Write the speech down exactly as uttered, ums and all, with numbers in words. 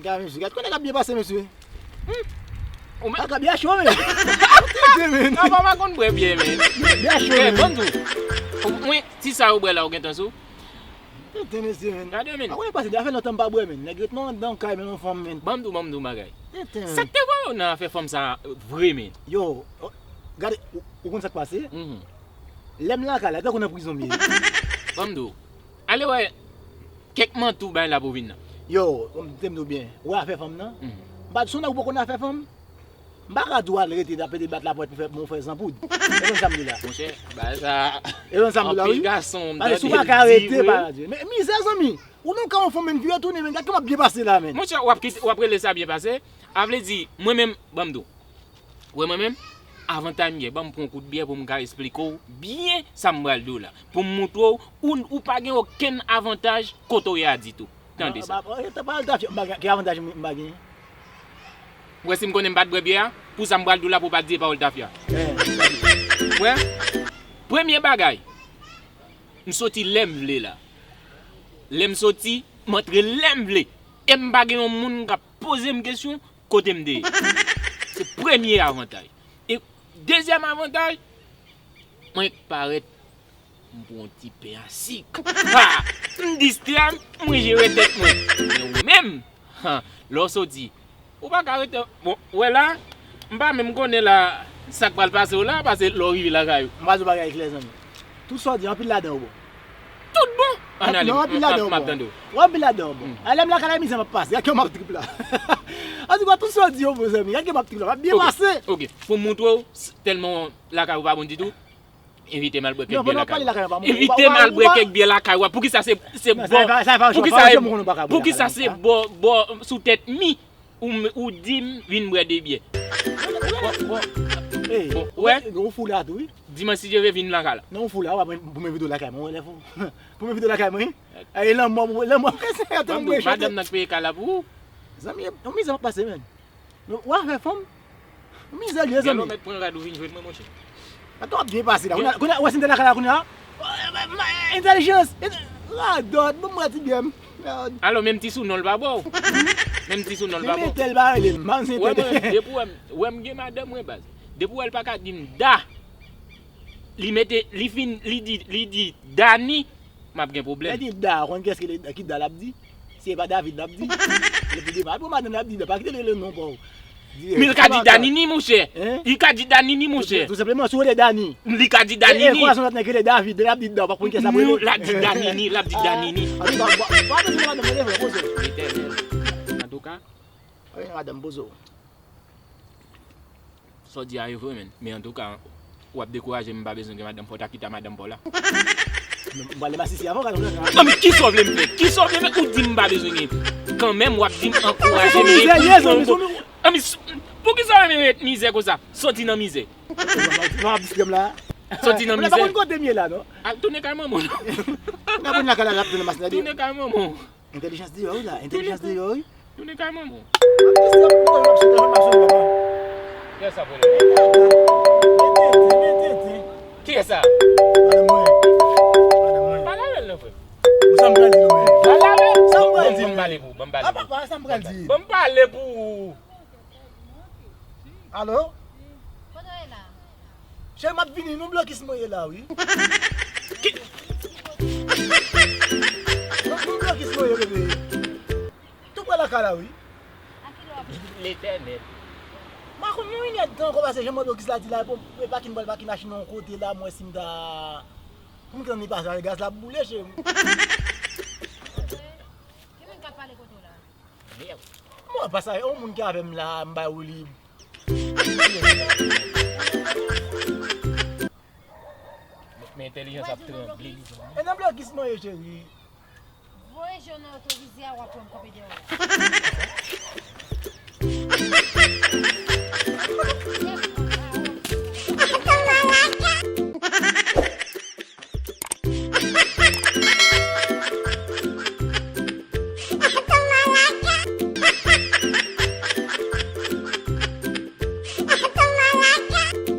Ya, mesye, gad kòman nèg ap byen pase, mesye. Ou menm? Nèg ap byen cho, men. Tenten, men. Apa m pa konn bwè byè, men. Byen cho, men. Ban m di w. Mwen, ti sa yo bwè la, ou gentan sou? Tenten, mesye, men. Gade, men. Apa w pase, sa fè lontan m pa bwè, men. Nèg ret nan, nan kay, men, yon fanm, men. Ban m di w, ban m di w bagay. Tenten, men. Sa k te voye w nan afè fanm sa vre, men? Yo, gade, ou, ou konn sa k pase? Lè m lakay la, tankou nan prizon m ye. Ban m di w. Ale wè, kèk manti w bay la pou vin nan. Yo, m te m di w byen, ou wè afè fanm nan? M pa di w se yon nèg ou poko nan afè fanm? M pa ka di w al rete ap pede bat lapòt pou fè, pou fè zanpoud. E konn sa m di la. Monchè, bagay sa, e konn sa m di la, wi. Anpil gason, m tande l di vre. Pase si w pa ka rete, pa di. Men mizè, zanmi. Ou menm ka yon fanm, men vire tounen, men gad kòman ap byen pase la, men. Monchè, w ap kite, w ap rele sa byen pase? A vle di, mwen menm, ban m di w. Ou wè mwen menm, avantaj m gen, ban m pran yon kout byè pou m ka esplike w byen sa m pral di w la. Pou m montre w, ou, ou pa gen okenn avantaj kote w ye a ditou. Tande sa. Ba, ba, ba, pa al tafya, m pa gen, ki avantaj m, m pa gen? Ou wè si m konnen m pa t bwè byè a, pou sa m pral di w la pou w pa t di e pawòl tafya. Ou wè? Premye bagay, m soti lè m vle la. Lè m soti, m antre lè m vle. E m pa gen yon moun k ap poze m kesyon, kote m te ye. Se premye avantaj. E dezyèm avantaj, mwen parèt, m pran yon ti pen a sik. Ha! M distrè m, mwen jere tèt mwen. Men ou menm, ha, lè w soti, ou pa ka rete, bon, ou wè la, m pa menm konnen la, sa k pral pase w la, pase lè w rive lakay ou. M pral di w bagay klè, zanmi. Tout sa w di, anpil ladan yo bon. Tout bon? Ann ale, non, anpil ladan yo bon. M ap tande w. Wè, anpil ladan yo bon. A, lè m lakay la, mizè m ap pase. Gad kòman m ap trip la. Antouka, tout sa w di yo bon, zanmi. Gad kòman m ap trip la. M ap byen pase. Ok, pou m montre w, tèlman lakay ou pa bon ditou, envite m al bwè kèk byè lakay ou. Envite m al bwè kèk byè lakay ou. Poukisa se, se bò, poukisa se bò, bò sou tèt mi? Ou, ou di m vin bwè de byè. Bon, bon. Ou wè? Ou fou la tou, wi. Dimanch, si Dye vle, vin lakay la. Non, ou fou la, w ap pou m envite w lakay mwen, ou wè lè fou. Pou m envite w lakay mwen, wi. E lanmò, lanmò. Madanm nan k peye kay la pou ou. Zanmi, yon mizè m ap pase, men. Ou afè fanm? Yon mizè li ye, zanmi. Gèlè w mèt pran rad ou vin jwenn mwen, monchè. Gad w ap byen pase la. Kounye a, kounye a, ou wè si m te lakay la kounye a? Entèlijans! Radòt, ban m wè ti byè m. Alò, menm ti sou non l pa ba w. Menm ti sou non l pa ba w. Menm entèl pa rele m, m pa konn si entèl. Wè mwen, depi w wè m, wè m gen madanm mwen, baz. Depi w wè l pa ka di m Da. Li mete, li fin, li di, li di Dani, m ap gen pwoblèm. Lè di Da, ou konn kiyès ki, ki Da l ap di? Si e pa David l ap di. Epi depi, apre madanm l ap di Da, pa kite l rele non pa w. Men l ka di Danini, monchè. Li ka di Danini, monchè. Tou senpleman, si w rele Dani. Li ka di Danini. E, e, kwa son lòt nèg rele David, l ap di Da, w pa konn kiyès l ap rele. Non, l ap di Danini, l ap di Danini. An tou ka, pa, pa bezwen madanm rele vre, poze. Antouka. Wi, madanm, poze w. Sa w di a yo vre, men. Men antouka, w ap dekouraje m, m pa bezwen gen madanm, fò w ta kite madanm pa w la. M pral masisi avan, gade. Non, men kisa w vle m fè? Kisa w vle m fè? Ou di m pa bezwen gen. Kanmenm, w ap di m ankouraje m gen. Anmi, poukisa w renmen ret mizè konsa? Soti nan mizè. Soti nan mizè. Ou pa konn kote m ye la, non? Al tounen kay manman w. Ou pa konn lakay la, l ap tounen mas la. Tounen kay manman w. Entèlijans deyò wi la, entèlijans deyò wi. Tounen kay manman w. Kiyès sa, papa? Kiyès sa? Madanm mwen. Madanm mwen. Pale avè l non, frè. Sa m pral di nou, men. Pale avè l. Sa m pral di nou. Ban m pale pou ou, ban m pale pou ou. A, papa, sa m pral di. Ban m pale pou ou. Alo? Kote w ye la? Cheri, m ap vini, nan blokis mwen ye la, wi. Ki? Nan, nan blokis mwen ye, bebe. Tou prè lakay la, wi. A kilè w ap vini? Letènèl. M pa konn, yon inèdtan ankò, paske jan mwen blokis la di la, bon, e pakin, bòl pakin machin nan yon kote la, m wè si m ta, pou m gentan ni pase avèk gaz la ap boule, cheri. Ki moun k ap pale kote w la? Mwen pa sa, yon moun ki avè m la, m bay ou li. Men entèlijans ap tranble. E nan blokis mwen ye, cheri. Voye je w nan retwovizè a, w ap wè m kanpe dèyè w la.